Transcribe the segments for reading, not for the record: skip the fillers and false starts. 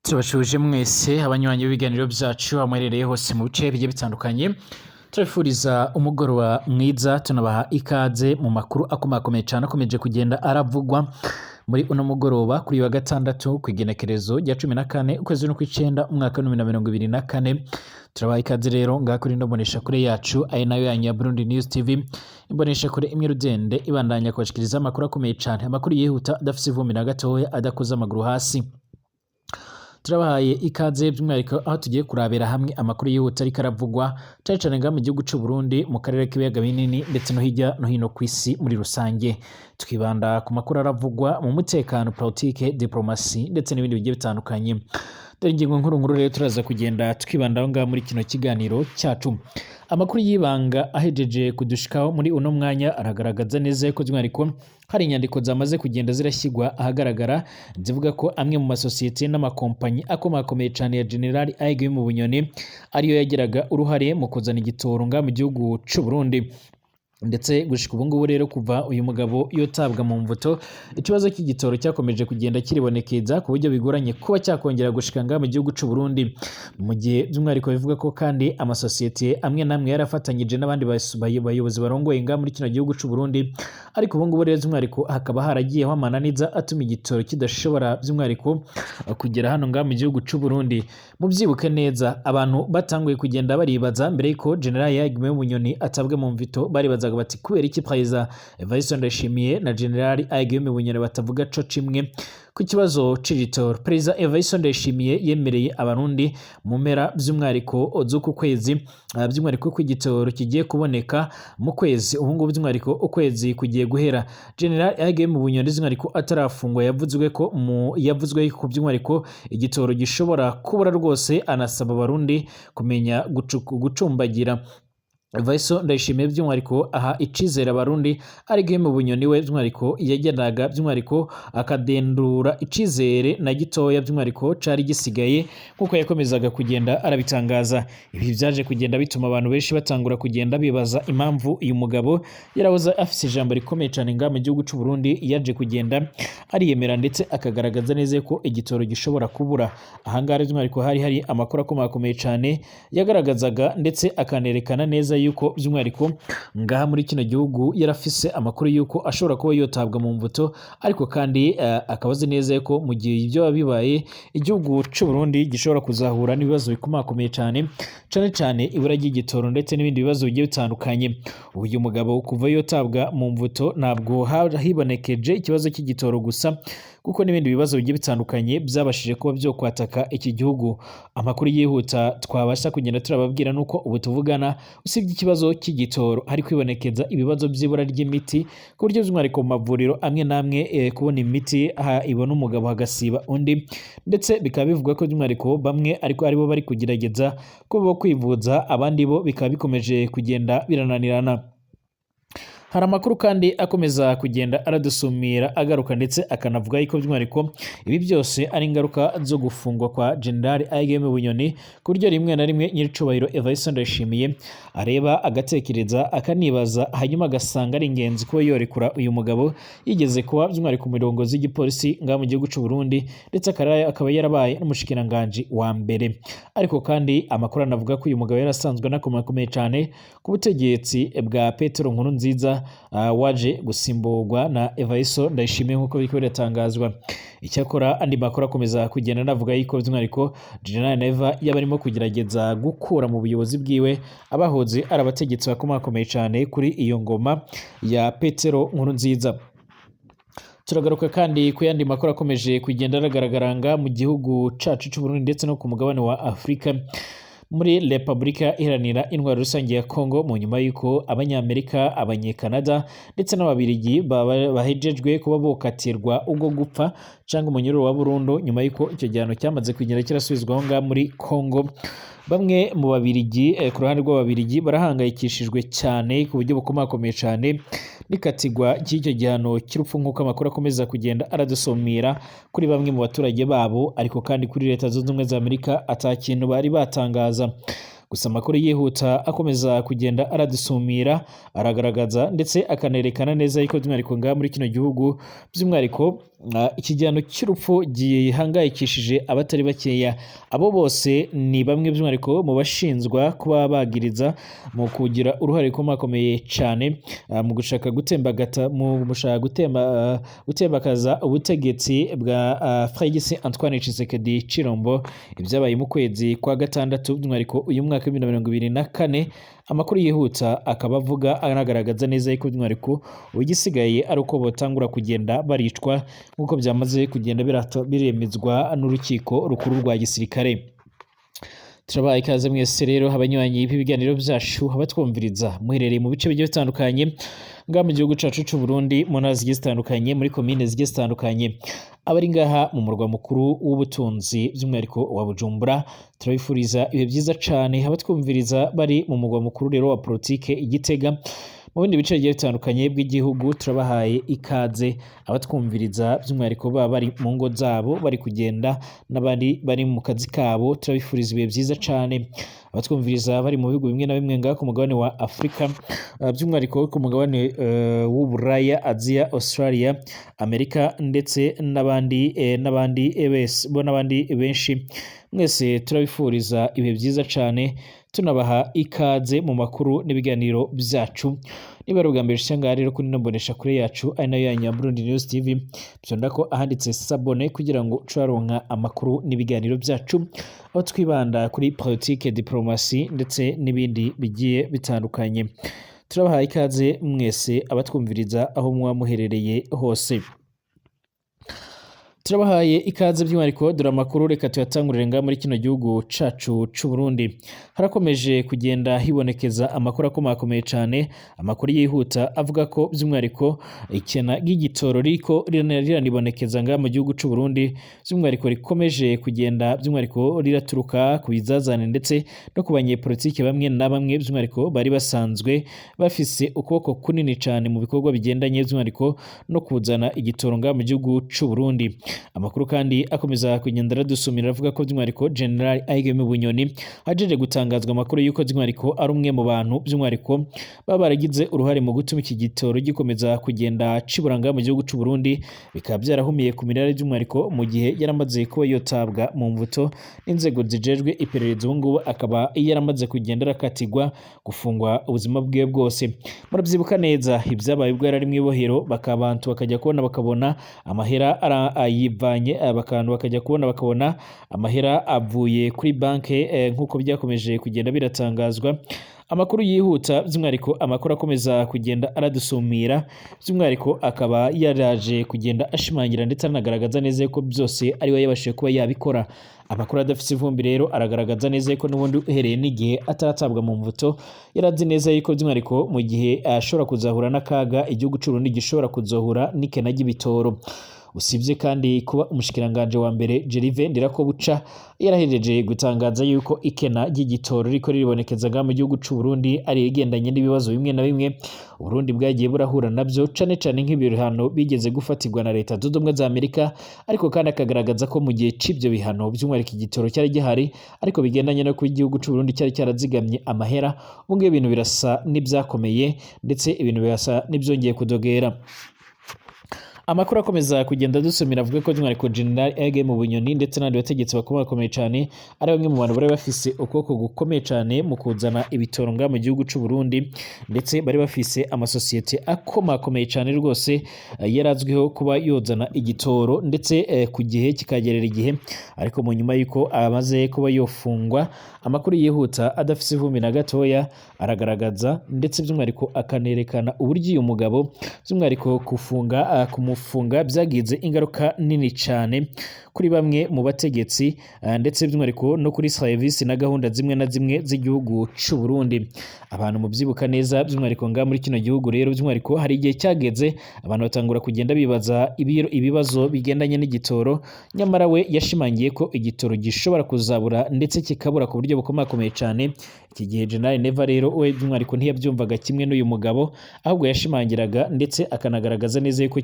Turabashuje mwese abanywanyi b'ibiganiro byacu aho muherereye hose mu bice bigiye bitandukanye. Turabifuriza umugoroba mwiza, tunabaha ikaze mu makuru akomakomeye cyane akomeje kugenda aravugwa muri uno mugoroba kuri uyu wa gatandatu ku igenekerezo rya 14 ukwezi kw'icenda umwaka wa 2024. Turabaha ikaze rero ngaha kuri ino mboneshakure yacu, ari nayo yanyu ya Burundi News TV, imboneshakure imwe rudende ibandanya kubashikiriza amakuru akomeye cyane, amakuru yihuta, adafise ivumbi na gatoya, adakoza amaguru hasi. Turabahaye ikaze by'umwihariko aho tugiye kurabira hamwe amakuru yihuta ariko aravugwa cyane cyane ngaha mu gihugu c'u Burundi, mu karere k'ibiyaga binini, ndetse no hirya no hino ku isi muri rusange. Twibanda ku makuru aravugwa mu mutekano, politike, diplomasi ndetse n'ibindi bigiye bitandukanye. Dore ingingo nkuru nkuru rero turaza kugenda twibandaho ngaha muri kino kiganiro cyacu. Amakuru y'ibanga ahejeje kudushikaho muri uno mwanya aragaragaza neza ko by'umwihariko hari inyandiko zamaze kugenda zirashyirwa ahagaragara zivuga ko amwe mu masosiyete n'amakompanyi akomakomeye cyane ya General Aige mu Bunyoni ariyo yagiraga uruhare mu kuzana igitoro ngaha mu gihugu c'u Burundi. Ndetse gushika ubu ngubu rero, kuva uyu mugabo yotabwa mu mvuto, ikibazo cy'igitoro cyakomeje kugenda kiribonekeza ku buryo bigoranye kuba cyakongera gushika ngaha mu gihugu c'u Burundi, mu gihe by'umwihariko bivuga ko kandi amasosiyete amwe n'amwe yarafatanyije n'abandi bayobozi barongoye ngaha muri kino gihugu c'u Burundi. Ariko ubu ngubu rero by'umwihariko hakaba haragiyeho amananiza atuma igitoro kidashobora by'umwihariko kugera hano ngaha mu gihugu c'u Burundi. Mubyibuke neza, abantu batanguye kugenda baribaza mbere yuko General Yagime Bunyoni atabwa mu mvito, baribazaga bati: "Kubera iki Perezida Evariste Ndayishimiye na General Guillaume Bunyoni batavuga co kimwe ku kibazo c'igitoro?" Perezida Evariste Ndayishimiye yemereye Abarundi mu mpera by'umwihariko z'uku kwezi by'umwihariko ko igitoro kigiye kuboneka mu kwezi. Ubu ngubu by'umwihariko ukwezi kugiye guhera. General Guillaume Bunyoni by'umwihariko atarafungwa yavuzwe ko by'umwihariko igitoro gishobora kubura rwose, anasaba Abarundi kumenya gucumbagira. Evariste Ndayishimiye by'umwihariko aha icizere Abarundi, ariko mu Bunyoni we by'umwihariko yagendaga by'umwihariko akadendura icizere na gitoya by'umwihariko cari gisigaye, nk'uko yakomezaga kugenda arabitangaza. Ibi byaje kugenda bituma abantu benshi batangura kugenda bibaza impamvu uyu mugabo yarahoze afise ijambo rikomeye cyane ngaha mu gihugu c'u Burundi yaje kugenda ariyemera ndetse akagaragaza neza ko igitoro gishobora kubura. Ahangaha by'umwihariko hari amakuru akomakomeye cyane yagaragazaga ndetse akanerekana neza yuko by'umwihariko ngaha muri kino gihugu yarafise amakuru yuko ashobora kuba yotabwa mu mvuto, ariko kandi akaba azi neza ko mu gihe ibyo bibaye igihugu c'u Burundi gishobora kuzahura n'ibibazo bikomakomeye cyane, cyane cyane ibura ry'igitoro ndetse n'ibindi bibazo bigiye bitandukanye. Uyu mugabo kuva yotabwa mu mvuto ntabwo hibonekeje ikibazo cy'igitoro gusa, kuko n'ibindi bibazo bigiye bitandukanye byabashije kuba byo kwataka iki gihugu. Amakuru yihuta twabasha kugenda turababwira nuko ubu tuvugana, usibye ikibazo cy'igitoro, hari kwibonekeza ibibazo by'ibura ry'imiti, ku buryo by'umwihariko mu mavuriro amwe n'amwe kubona imiti ibona umugabo hagasiba undi, ndetse bikaba bivugwa ko by'umwihariko bamwe ariko aribo bari kugerageza kuba bo kwivuza, abandi bo bikaba bikomeje kugenda birananirana. Hari amakuru kandi akomeza kugenda aradusumira agaruka ndetse akanavuga yuko by'umwihariko ibi byose ari ingaruka zo gufungwa kwa General Guillaume Bunyoni, ku buryo rimwe na rimwe nyiricubahiro Evariste Ndayishimiye areba, agatekereza, akanibaza, hanyuma agasanga ari ingenzi kuba yorekura uyu mugabo yigeze kuba by'umwihariko umurongozi w'igipolisi ngaha mu gihugu c'u Burundi, ndetse akaba yarabaye n'umushikiranganji wa mbere. Ariko kandi amakuru anavuga ko uyu mugabo yarasanzwe anakomakomeye cyane ku butegetsi bwa Petero Nkurunziza, waje gusimburwa na Evariste Ndayishimiye, nk'uko biriko biratangazwa. Icyakora andi makuru akomeza kugenda anavuga yuko by'umwihariko General Neva yaba arimo kugerageza gukura mu buyobozi bwiwe abahoze ari abategetsi bakomakomeye cyane kuri iyo ngoma ya Petero Nkurunziza. Turagaruka kandi ku yandi makuru akomeje kugenda aragaragara mu gihugu cacu c'u Burundi ndetse no ku mugabane wa Afurika. Muri Repubulika Iharanira Intwaro Rusange ya Congo, mu nyuma y'uko Abanyamerika, Abanyekanada ndetse n'Ababirigi bahejejwe kuba bokatirwa ubwo gupfa cyangwa umunyururu wa burundu, nyuma y'uko icyo gihano cyamaze kugenda kirasubizwaho ngaha muri Congo, bamwe mu Babirigi ku ruhande rw'Ababirigi barahangayikishijwe cyane ku buryo bukomakomeye cyane n'ikatirwa ry'icyo gihano cy'urupfu, nk'uko amakuru akomeza kugenda aradusumira kuri bamwe mu baturage babo. Ariko kandi kuri Leta Zunze Ubumwe za Amerika ata kintu bari batangaza. Gusa amakuru yihuta akomeza kugenda aradusumira aragaragaza ndetse akanerekana neza yuko by'umwihariko ngaha muri kino gihugu, by'umwihariko ikigihano cy'urupfu gihangayikishije abatari bakeya. Abo bose ni bamwe by'umwihariko mu bashinzwa kuba bagiriza mu kugira uruhare rukomakomeye cyane mu gushaka gutembagata, mu gushaka gutembakaza ubutegetsi bwa Félix Antoine Tshisekedi Tshilombo, ibyabaye mu kwezi kwa gatandatu by'umwihariko uyu mwaka wa 2024. Amakuru yihuta akaba avuga anagaragaza neza yuko by'umwihariko igisigaye ari uko botangura kugenda baricwa, nk'uko byamaze kugenda biremezwa n'urukiko rukuru rwa gisirikare. Turabaye ikaze mwese rero abanywanyi b'ibiganiro byacu, abatwumviriza muherereye mu bice bigiye bitandukanye ngaha mu gihugu cacu c'u Burundi, mu ntara zigiye zitandukanye, muri komine zigiye zitandukanye, abari ngaha mu murwa mukuru w'ubutunzi by'umwihariko wa Bujumbura, turabifuriza ibihe byiza cane. Abatwumviriza bari mu murwa mukuru rero wa politike i Gitega, mu bindi bice bigiye bitandukanye bw'igihugu, turabahaye ikaze. Abatwumviriza by'umwihariko baba bari mu ngo zabo bari kugenda n'abandi bari mu kazi kabo, turabifuriza ibihe byiza cane. Abatwumviriza bari mu bihugu bimwe na bimwe ngaha ku mugabane wa Afurika, by'umwihariko ku mugabane w'Uburaya, Aziya, Australia, Amerika ndetse n'abandi bese bo n'abandi benshi, mwese turabifuriza ibihe byiza cane, tunabaha ikaze mu makuru n'ibiganiro byacu. Niba ari ubwa mbere ushyize ngaha rero kuri ino mboneshakure yacu, ari nayo ya Burundi News TV, byonda ko ahanditse s'abonner kugira ngo uce waronka amakuru n'ibiganiro byacu, aho twibanda kuri politike, diplomasi ndetse n'ibindi bigiye bitandukanye. Turabahaye ikaze mwese abatwumviriza aho muba muherereye hose, turabahaye ikaze by'umwihariko. Dore amakuru reka tuyatangurire ngaha muri kino gihugu cacu c'u Burundi. Harakomeje kugenda hibonekeza amakuru akomakomeye cane, amakuru yihuta avuga ko by'umwihariko ikena ry'igitoro riko riranibonekeza ngaha mu gihugu c'u Burundi, by'umwihariko rikomeje kugenda by'umwihariko riraturuka ku bizazane ndetse no ku banyepolitike bamwe na bamwe, by'umwihariko bari basanzwe bafise ukuboko kunini cane mu bikorwa bigendanye by'umwihariko no kuzana igitoro ngaha mu gihugu c'u Burundi. Amakuru kandi akomeza kugenda aradusumira avuga ko by'umwihariko General Aigeme Bunyoni ajeje gutangazwa amakuru y'uko by'umwihariko ari umwe mu bantu by'umwihariko baba baragize uruhare mu gutuma iki gitoro gikomeza kugenda ciburanga mu gihugu c'u Burundi, bikaba byarahumiye ku mirari by'umwihariko mu gihe yaramaze kuba yotabwa mu mvuto n'inzego zijejwe iperereza. Ubu ngubu akaba yaramaze kugenda arakatirwa gufungwa ubuzima bwiwe bwose. Murabyibuka neza ibyabaye ubwo yari ari mu ibohero, bakabantu bakajya kubona bakabona amahera ayivanye, abantu bakajya kubona bakabona amahera avuye kuri banke, nk'uko byakomeje kugenda biratangazwa. Amakuru yihuta by'umwihariko, amakuru akomeza kugenda aradusumira by'umwihariko, akaba yaraje kugenda ashimangira ndetse anagaragaza neza ko byose ari we yabashije kuba yabikora. Amakuru adafite ivumbi rero aragaragaza neza ko n'ubundi uhereye n'igihe ataratabwa mu mvuto, yarazi neza yuko by'umwihariko mu gihe ashobora kuzahura n'akaga, igihugu c'u Burundi gishobora kuzohura n'ikena ry'ibitoro. Usibye kandi kuba umushikiranganje wa mbere Gervais Ndirakobuca yarahejeje gutangaza yuko ikena ry'igitoro riko riribonekeza ngaha mu gihugu c'u Burundi ari igendanye n'ibibazo bimwe na bimwe Burundi bwagiye burahura nabyo, cane cane nk'ibihano bigeze gufatirwa na Leta Zunze Ubumwe za Amerika, ariko kandi akagaragaza ko mu gihe c'ivyo bihano by'umwihariko igitoro cyari gihari, ariko bigendanye no kuba igihugu c'u Burundi cyari cyarazigamye amahera. Ubu ngubu ibintu birasa n'ibyakomeye ndetse ibintu birasa n'ibyongeye kudogera. Amakuru akomeza kugenda dusomera avuga ko by'umwihariko General Ege mu Bunyoni ndetse n'abandi bategetsi bakomeye cyane ari bamwe mu bantu bari bafise ukuboko gukomeye cyane mu kuzana ibitoro ngaha mu gihugu c'u Burundi, ndetse bari bafise amasosiyete akomakomeye cyane rwose, yarazwiho kuba yozana igitoro ndetse ku gihe kikagerera igihe. Ariko mu nyuma y'uko amaze kuba yofungwa, amakuru yihuta adafise ivumbi na gatoya aragaragaza ndetse by'umwihariko akanerekana uburyo uyu mugabo by'umwihariko kufunga kumufunga byagize ingaruka nini cyane kuri bamwe mu bategetsi, ndetse by'umwihariko no kuri service na gahunda zimwe na zimwe z'igihugu c'u Burundi. Abantu mubyibuka neza by'umwihariko ngaha muri kino gihugu rero, by'umwihariko hari igihe cyageze abantu batangura kugenda bibaza ibibazo bigendanye n'igitoro, nyamara we yashimangiye ko igitoro gishobora kuzabura ndetse kikabura ku buryo bukomakomeye cyane. Iki gihe General Neva rero we by'umwihariko ntiyabyumvaga kimwe n'uyu mugabo, ahubwo yashimangiraga ndetse akanagaragaza neza yuko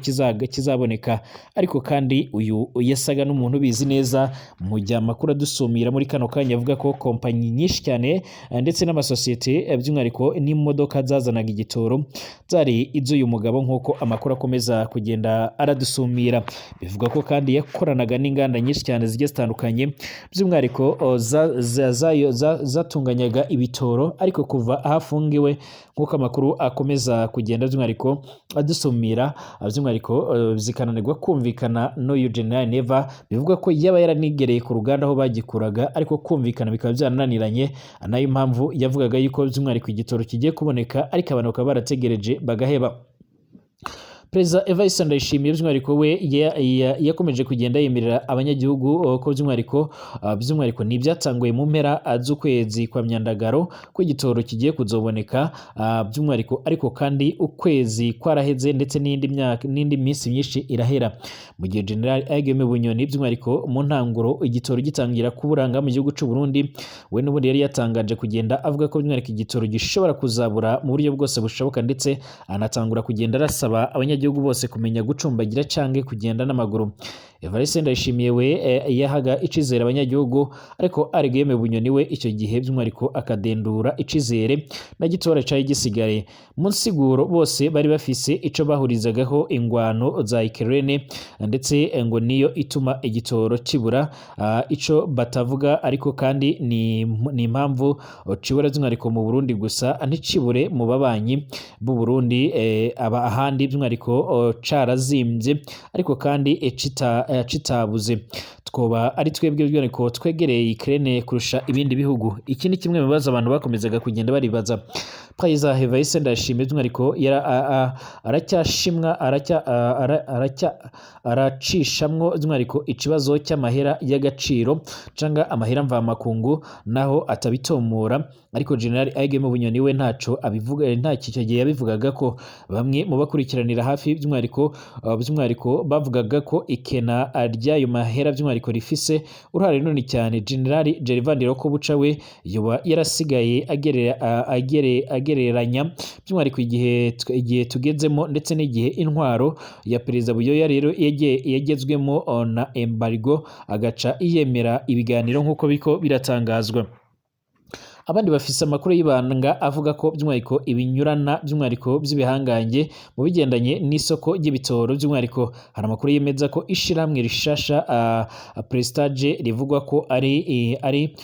kizaboneka. Ariko kandi uyu yasaga n'umuntu ubizi neza, mu gihe amakuru adusumira muri kano kanya avuga ko kompanyi nyinshi cyane ndetse n'amasosiyete, by'umwihariko n'imodoka zazanaga igitoro zari iz'uyu mugabo, nk'uko amakuru akomeza kugenda aradusumira. Bivuga ko kandi yakoranaga n'inganda nyinshi cyane zigiye zitandukanye, by'umwihariko zatunganyaga ibitoro. Ariko kuva aho afungiwe, nk'uko amakuru akomeza kugenda by'umwihariko adusumira, by'umwihariko zikananirwa kumvikana n'uyu General Neva, bivuga ko yaba yaranigereye ku ruganda aho bagikuraga, ariko kumvikana bikaba byarananiranye. Nayo impamvu yavugaga yuko by'umwihariko igitoro kigiye kuboneka, ariko abantu bakaba barategereje bagaheba. Perezida Evariste Ndayishimiye by'umwihariko we yakomeje kugenda yemerera abanyagihugu ko by'umwihariko ni ibyatanguye mu mpera z'ukwezi kwa Myandagaro ko igitoro kigiye kuzoboneka, by'umwihariko. Ariko kandi ukwezi kwaraheze ndetse n'indi myaka n'indi minsi myinshi irahera, mu gihe General Aigeme Bunyoni by'umwihariko mu ntanguro igitoro gitangira kuburanga mu gihugu cy'u Burundi, we n'ubundi yari yatangaje kugenda avuga ko by'umwihariko igitoro gishobora kuzabura mu buryo bwose bushoboka, ndetse anatangura kugenda arasaba abanyagihugu bose kumenya gucumbagira canke kugenda n'amaguru. Evariste Ndayishimiye we yahaga icizere abanyagihugu, ariko Aligeme Bunyoni we icyo gihe by'umwihariko akadendura icizere na gitora cari gisigaye. Mu nsiguro bose bari bafise ico bahurizagaho, ingwano za Ukraine, ndetse ngo niyo ituma igitoro kibura. Ico batavuga ariko kandi ni impamvu cibura by'umwihariko mu Burundi gusa, nticibure mu babanyi b'u Burundi, aba ahandi by'umwihariko carazimbye, ariko kandi citabuze. Twoba ari twebwe by'umwihariko twegereye Ukraine kurusha ibindi bihugu? Iki ni kimwe mu bibazo abantu bakomezaga kugenda baribaza. Perezida Evariste Ndayishimiye by'umwihariko aracyashimwa aracishamwo by'umwihariko ikibazo cy'amahera y'agaciro canga amahera mvamakungu, naho atabitomora. Ariko General Aigeme Bunyoni we ntaco abivuga, ntacyo icyo gihe yabivugaga ko. Bamwe mu bakurikiranira hafi by'umwihariko bavugaga ko ikena ry'ayo mahera by'umwihariko rifise uruhare runini cyane. General Gervais Ndirakobuca we yoba yarasigaye agereranya by'umwihariko igihe tugezemo ndetse n'igihe intwaro ya Perezida Buyoya rero yagezwemo na embargo, agaca yemera ibiganiro nk'uko biko biratangazwa. Abandi bafise amakuru y'ibanga avuga ko by'umwihariko ibinyurana by'umwihariko by'ibihangange mu bigendanye n'isoko ry'ibitoro. By'umwihariko hari amakuru yemeza ko ishirahamwe rishasha Prestage rivugwa ko ari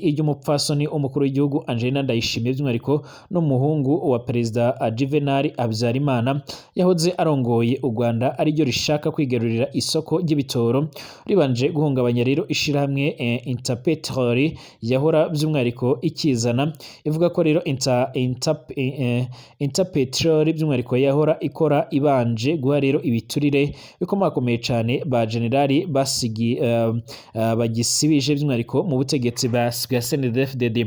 iry'umupfasoni umukuru w'igihugu Angelina Ndayishimiye, by'umwihariko n'umuhungu wa Perezida Juvenal Habyarimana yahoze arongoye u Rwanda, ariryo rishaka kwigarurira isoko ry'ibitoro, ribanje guhungabanya rero ishirahamwe Interpetrol yahora by'umwihariko ikizana. Ivuga ko rero Interpetrol by'umwihariko yahora ikora ibanje guha rero ibiturire bikomakomeye cyane ba generali basigi bagisibije by'umwihariko mu butegetsi bwa CNDD-FDD.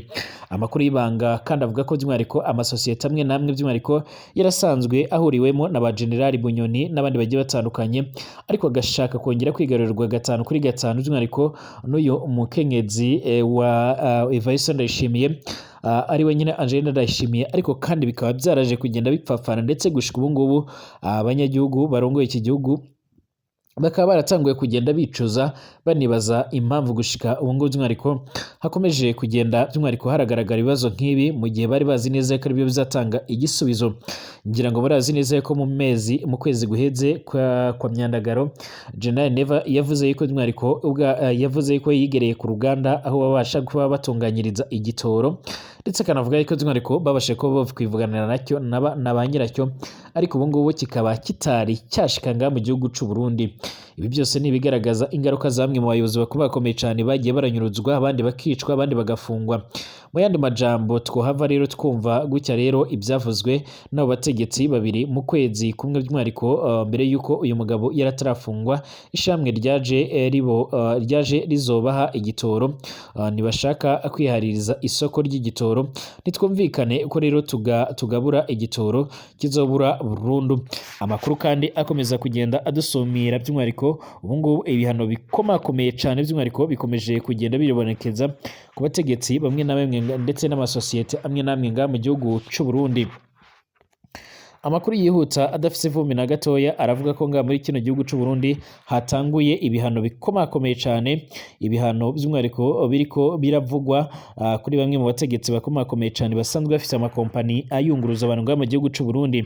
Amakuru y'ibanga kandi avuga ko by'umwihariko amasosiyete amwe n'amwe by'umwihariko yarasanzwe ahuriwemo na ba Generali Bunyoni n'abandi bagiye batandukanye, ariko agashaka kongera kwigarurirwa 5 kuri 5 by'umwihariko n'uyu mukenyezi wa Evariste Ndayishimiye, ari we nyine Angelina Ndayishimiye. Ariko kandi bikaba byaraje kugenda bipfapfana, ndetse gushika ubu ngubu abanyagihugu barongoye iki gihugu bakaba baratanguye kugenda bicuza, banibaza impamvu gushika ubu ngubu by'umwihariko hakomeje kugenda by'umwihariko haragaragara ibibazo nk'ibi, mu gihe bari bazi neza ko aribyo bizatanga igisubizo. Ngira ngo barazi neza ko mu mezi mu kwezi guheze kwa Myandagaro, General Neva yavuze yuko by'umwihariko yavuze yuko yigereye ku ruganda aho babasha kuba batunganyiriza igitoro, ndetse akanavuga yuko by'umwihariko babashe kuba bakwivuganira nacyo na ba nyiracyo, ariko ubu ngubu kikaba kitari cyashika ngaha mu gihugu c'u Burundi. Ibi byose ni ibigaragaza ingaruka zamwe mu bayobozi bakomeye cyane bagiye baranyuruzwa, abandi bakicwa, abandi bagafungwa. Mu yandi majambo twohava rero twumva gutya rero ibyavuzwe n'abo bategetsi babiri mu kwezi kumwe, by'umwihariko mbere y'uko uyu mugabo yaratarafungwa, ishamwe ryaje rizobaha igitoro, ntibashaka kwihaririza isoko ry'igitoro. ry'igitoro. Nitwumvikane ko rero tugabura igitoro kizobura burundu. Amakuru kandi akomeza kugenda adusumira, by'umwihariko ubu ngubu ibihano bikomakomeye cyane by'umwihariko bikomeje kugenda biribonekeza ku bategetsi bamwe na bamwe ndetse n'amasosiyete amwe n'amwe ngaha mu gihugu c'u Burundi. Amakuru yihuta adafise ivumbi na gatoya aravuga ko ngaha muri kino gihugu c'u Burundi hatanguye ibihano bikomakomeye cane, ibihano by'umwihariko biriko biravugwa kuri bamwe mu bategetsi bakomakomeye cane basanzwe bafise amakompani ayunguruza abantu ngaha mu gihugu c'u Burundi.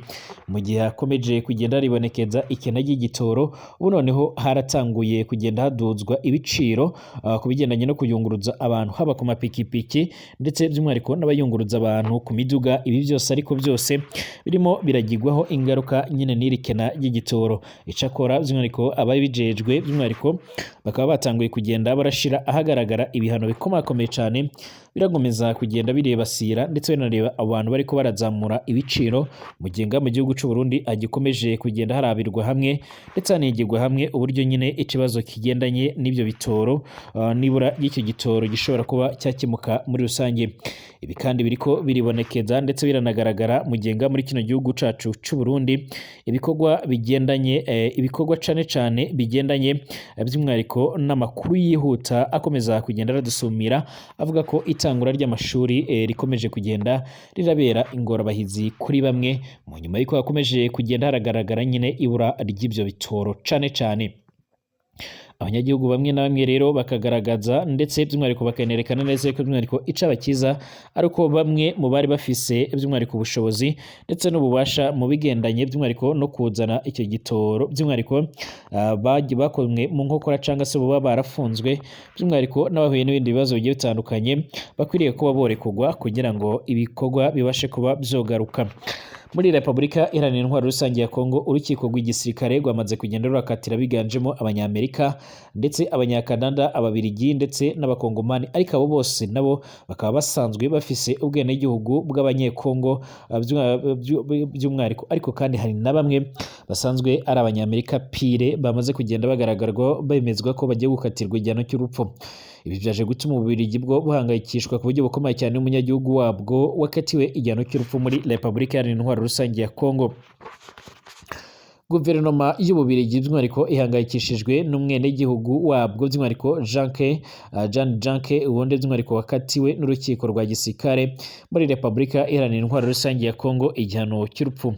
Mu gihe hakomeje kugenda ribonekeza ikena ry'igitoro, ubu noneho haratanguye kugenda haduzwa ibiciro ku bigendanye no kuyunguruza abantu, haba ku mapikipiki ndetse by'umwihariko n'abayunguruza abantu ku miduga. Ibi byose ariko byose birimo biragirwaho ingaruka nyine n'iri kena ry'igitoro. Icakora by'umwihariko ababijejwe by'umwihariko bakaba batanguye kugenda barashira ahagaragara ibihano bikomakomeye cane, biragomeza kugenda birebasira ndetse binareba abantu bariko barazamura ibiciro, mu gihe ngaha mu gihugu c'u Burundi hagikomeje kugenda harabirwa hamwe ndetse hanigirwa hamwe uburyo nyine ikibazo kigendanye n'ibyo bitoro, nibura ry'icyo gitoro gishobora kuba cyakemuka muri rusange. Ibi kandi biriko biribonekeza ndetse biranagaragara mu gihe ngaha muri kino gihugu cacu c'u Burundi ibikorwa bigendanye, ibikorwa cane cane bigendanye, by'umwihariko n'amakuru yihuta akomeza kugenda aradusumira avuga ko itangura ry'amashuri rikomeje kugenda rirabera ingorabahizi kuri bamwe, mu nyuma y'uko hakomeje kugenda haragaragara nyine ibura ry'ibyo bitoro cane cane. Abanyagihugu bamwe na bamwe rero bakagaragaza ndetse by'umwihariko bakanerekana neza ko by'umwihariko icaba cyiza ari uko bamwe mu bari bafise by'umwihariko ubushobozi ndetse n'ububasha mu bigendanye by'umwihariko no kuzana icyo gitoro, by'umwihariko bakomwe mu nkokora cyangwa se baba barafunzwe, by'umwihariko n'abahuye n'ibindi bibazo bigiye bitandukanye, bakwiriye kuba borekurwa kugira ngo ibikorwa bibashe kuba byogaruka. Muri Repubulika Iharanira Intwaro Rusange ya Kongo, urukiko rw'igisirikare rwamaze kugenda rurakatira biganjemo Abanyamerika ndetse Abanyakanada, Ababirigi ndetse n'Abakongomani, ariko abo bose nabo bakaba basanzwe bafise ubwenegihugu bw'Abanyekongo by'umwihariko. Ariko kandi hari na bamwe basanzwe ari Abanyamerika pire bamaze kugenda bagaragarwa bemezwa ko bagiye gukatirwa igihano cy'urupfu. Ibi byaje gutuma Ububirigi bwo buhangayikishwa ku buryo bukomeye cyane n'umunyagihugu wabwo wakatiwe igihano cy'urupfu muri Repubulika Iharanira Intwaro Rusange ya Kongo. Guverinoma y'Ububirigi by'umwihariko ihangayikishijwe n'umwenegihugu wabwo by'umwihariko Jean Janke ubundi by'umwihariko wakatiwe n'urukiko rwa gisirikare muri Repubulika Iharanira Intwaro Rusange ya Kongo igihano cy'urupfu.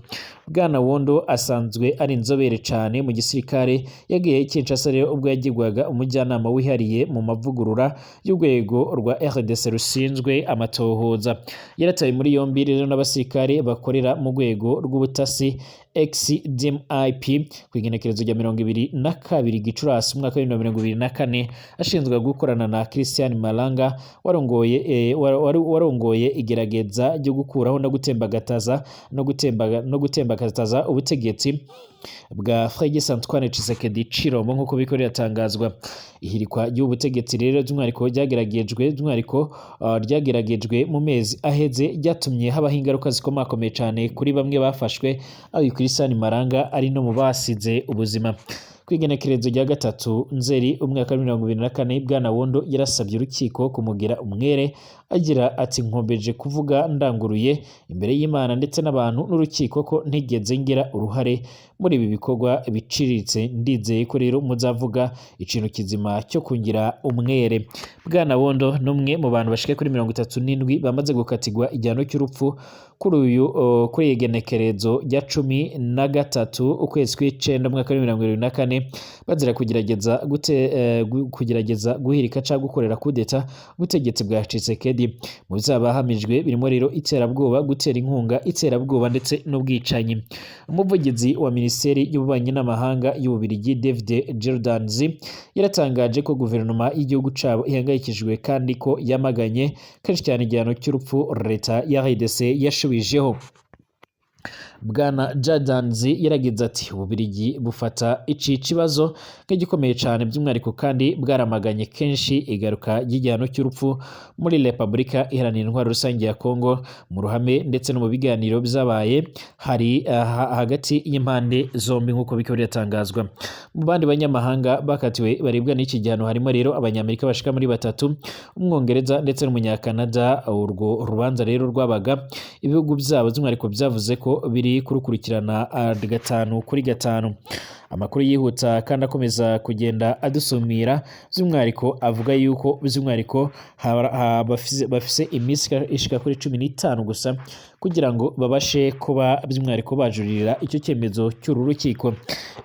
Bwana Wondo asanzwe ari inzobere cyane mu gisirikare, yagiye Kinshasa rero ubwo yagirwaga umujyanama wihariye mu mavugurura y'urwego rwa RDC rushinzwe amatohoza. Yaratawe muri yombi rero n'abasirikare bakorera mu rwego rw'ubutasi XDMIP ku igenekerezo rya 22 Gicurasi umwaka wa 2024, ashinzwe gukorana na Christian Malanga warongoye igerageza ryo gukuraho no gutembagataza no gutembagataza ubutegetsi bwa Félix Antoine Tshisekedi Tshilombo, nk'uko biriko biratangazwa. Ihirikwa ry'ubutegetsi rero by'umwihariko ryageragejwe by'umwihariko ryageragejwe mu mezi aheze, ryatumye habaho ingaruka zikomakomeye cyane kuri bamwe bafashwe, aho Christian Malanga ari no mu basize ubuzima. Ku igenekerezo rya 3 Nzeri umwaka wa 2024, Bwana Wondo yarasabye urukiko kumugira umwere, agira ati: "Nkomeje kuvuga ndanguruye imbere y'Imana ndetse n'abantu n'urukiko ko ntigeze ngira uruhare muri ibi bikorwa biciriritse. Ndizeye ko rero muzavuga ikintu kizima cyo kungira umwere." Bwana Wondo n'umwe mu bantu bashika kuri 37 bamaze gukatirwa igihano cy'urupfu kuri uyu kuri igenekerezo rya 13 ukwezi kw'icenda umwaka wa 2024, bazira kugerageza guhirika cyangwa gukorera kudeta ubutegetsi bwa Tshisekedi. Mu bizabahamijwe birimo rero iterabwoba, gutera inkunga iterabwoba ndetse n'ubwicanyi. Umuvugizi wa Minisiteri y'Ububanyi n'Amahanga y'Ububirigi, David Jordanzi, yaratangaje ko guverinoma y'igihugu cabo ihangayikishijwe kandi ko yamaganye kenshi cyane igihano cy'urupfu leta ya RDC yashubijeho. Bwana Jadanzi yaragize ati Ububirigi bufata ici kibazo nk'igikomeye cyane, by'umwihariko kandi bwaramaganye kenshi igaruka ry'igihano cy'urupfu muri Repubulika Iharanira Intwaro Rusange ya Kongo mu ruhame ndetse no mu biganiro byabaye hari hagati y'impande zombi, nk'uko bikaba biratangazwa. Mu bandi banyamahanga bakatiwe baribwa n'iki gihano harimo rero Abanyamerika bashika muri batatu, Umwongereza ndetse n'Umunyakanada. Urwo rubanza rero rwabaga ibihugu byabo by'umwihariko byavuze ko biri kurukurikirana gatanu kuri gatanu. Amakuru yihuta kandi akomeza kugenda adusumira by'umwihariko avuga yuko by'umwihariko bafise iminsi ishika kuri 15 gusa kugira ngo babashe kuba by'umwihariko bajuririra icyo cyemezo cy'uru rukiko.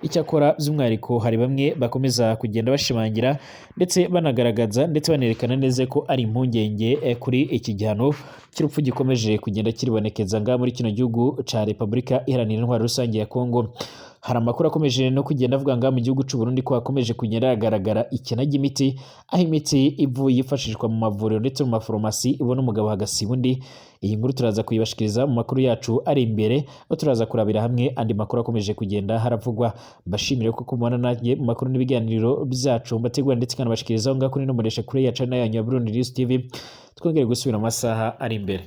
Icyakora by'umwihariko hari bamwe bakomeza kugenda bashimangira ndetse banagaragaza ndetse banerekana neza ko ari impungenge kuri iki gihano cy'urupfu gikomeje kugenda kiribonekeza ngaha muri kino gihugu ca Repubulika Iharanira Intwaro Rusange ya Kongo. Hari amakuru akomeje no kugenda avuga ngaha mu gihugu c'u Burundi ko hakomeje kugenda hagaragara ikena ry'imiti, aho imiti ivuye yifashishwa mu mavuriro ndetse mu maforomasi ibona umugabo hagasiba undi. Iyi nkuru turaza kuyibashikiriza mu makuru yacu ari imbere, aho turaza kurabira hamwe andi makuru akomeje kugenda haravugwa. Mbashimire ko kumubona nanjye mu makuru n'ibiganiro byacu mbategura ndetse kanabashikirizaho ngaho kuri no muresha kuri ya channel yanyu ya Burundi News TV. Twongere gusubira mu masaha ari imbere.